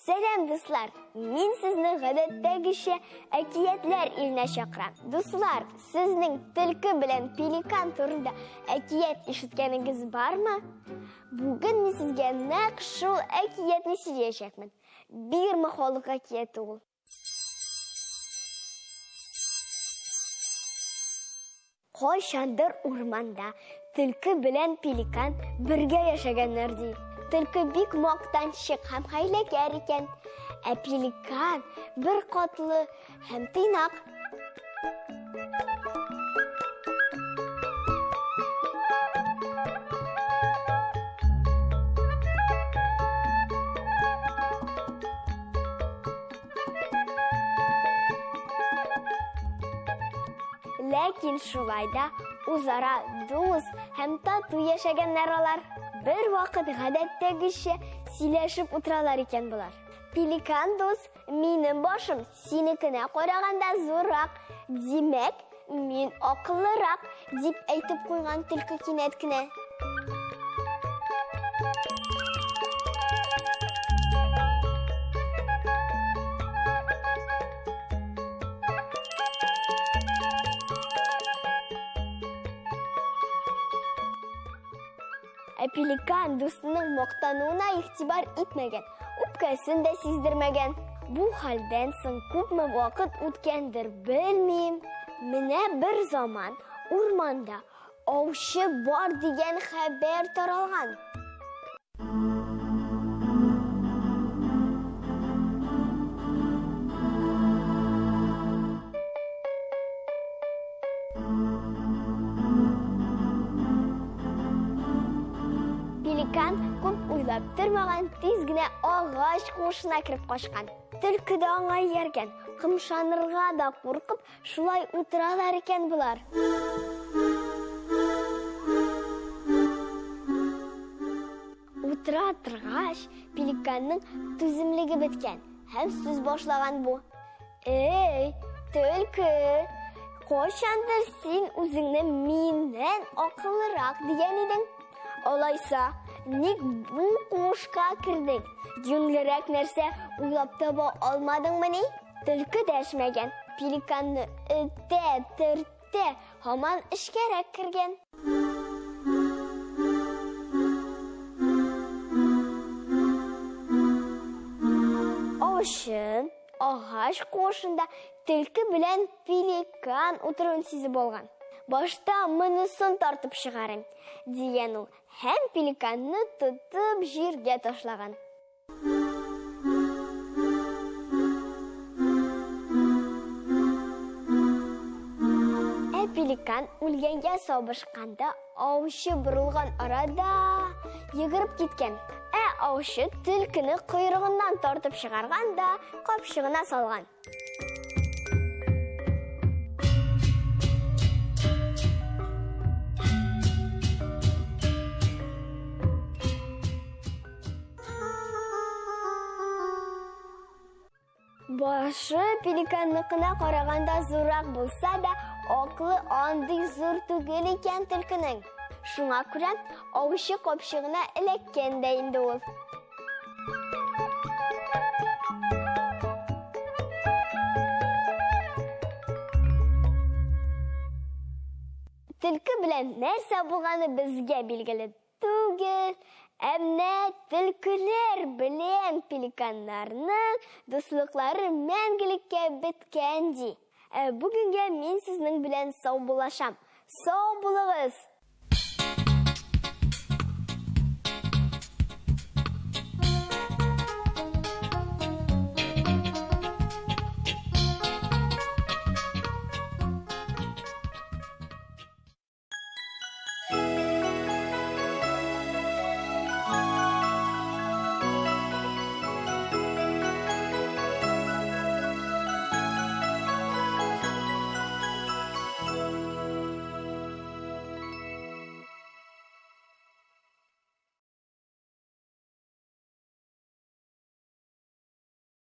Сәлам, дуслар! Мин сезне гадәттәгечә әкиятләр иленә чакырам. Дуслар, сезнең төлке белән пеликан турында әкият ишеткәнегез бармы? Бүген мин сезгә нәкъ шул әкиятне сөйләячәкмен. Бирма халык әкияте ул. Кайчандыр урманда төлке белән пеликан бергә яшәгәннәр ди. Төлке бик мактанчык һәм хәйләкәр икән, ә пеликан бер катлы һәм тыйнак. Ләкин шулай да үзара дус һәм тату яшәгәннәр алар. Бер вакыт гадәттәгечә сөйләшеп утыралар икән болар. Пеликан дус, минем башым синекенә караганда зуррак, димәк, мин акыллырак, дип әйтеп куйган төлке кинәт кенә. Ә пеликан дустының мактануына игътибар итмәгән, үпкәсен дә сиздермәгән. Бу хәлдән соң күпме вакыт үткәндер, белмим. Менә бер заман урманда аучы бар дигән хәбәр таралган. Пеликан күп уйлап тормаган, тиз генә агач куышына кереп качкан. Төлке дә аңа ияргән. Кымшанырга да куркып, шулай утыралар икән болар. Утыра торгач, пеликанның түземлеге беткән һәм сүз башлаган бу. Эй, төлке, кайчандыр син үзеңне миннән акыллырак дигән идең. Алайса, ник бу куышка кердең? Юньлерәк нәрсә уйлап таба алмадыңмыни? Төлке дәшмәгән, пеликанны этә, төртә, һаман эчкәрәк кергән. Аучы агач куышында төлке белән пеликан утыруын сизеп алган. Башта монысын тартып чыгарыйм, дигән ул һәм пеликанны тотып җиргә ташлаган. Ә пеликан үлгәнгә сабышканда аучы борылган арада йөгереп киткән. Ә аучы төлкене койрыгыннан тартып чыгарган да капчыгына салган. Башы пеликанныкына караганда зуррак булса да, акылы андый зур түгел икән төлкенең. Шуңа күрә аучы капчыгына эләккән дә инде ул. Төлке белән нәрсә булганы безгә билгеле түгел, ә менә төлкеләр белән пеликаннарның дуслыклары мәңгелеккә беткән ди. Ә бүгенгә мин сезнең белән саубуллашам. Сау булыгыз!